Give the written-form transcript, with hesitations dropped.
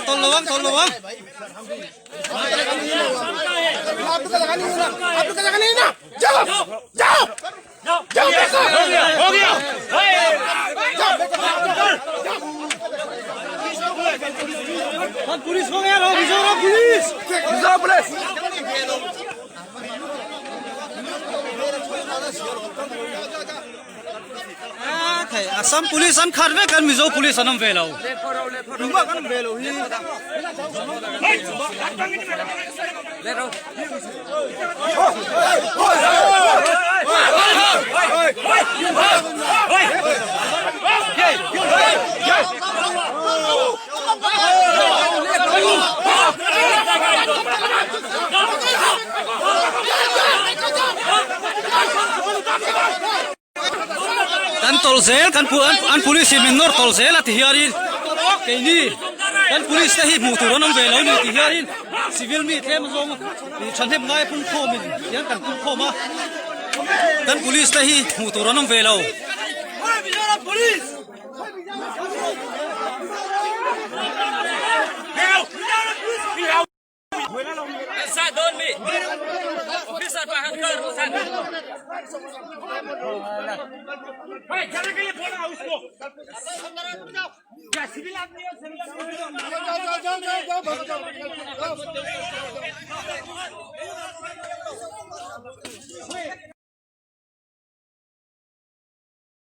Tawlh lo ang, tawlh lo ang. Police ho gaya Mizoram police. Mizoram police. Assam police an khat vek an Mizo police an awm ve lo. Tumah kan awm ve lo hi. Kan tawlh zel kan an police in min nawr tawlh zel a ti hianin keini kan police te hi hmuh tur an awm ve lo ni ti hianin civil mi tlem zawng thahnem ngai pung khawm in hian kan pung khawm a kan police te hi hmuh tur an awm ve lo.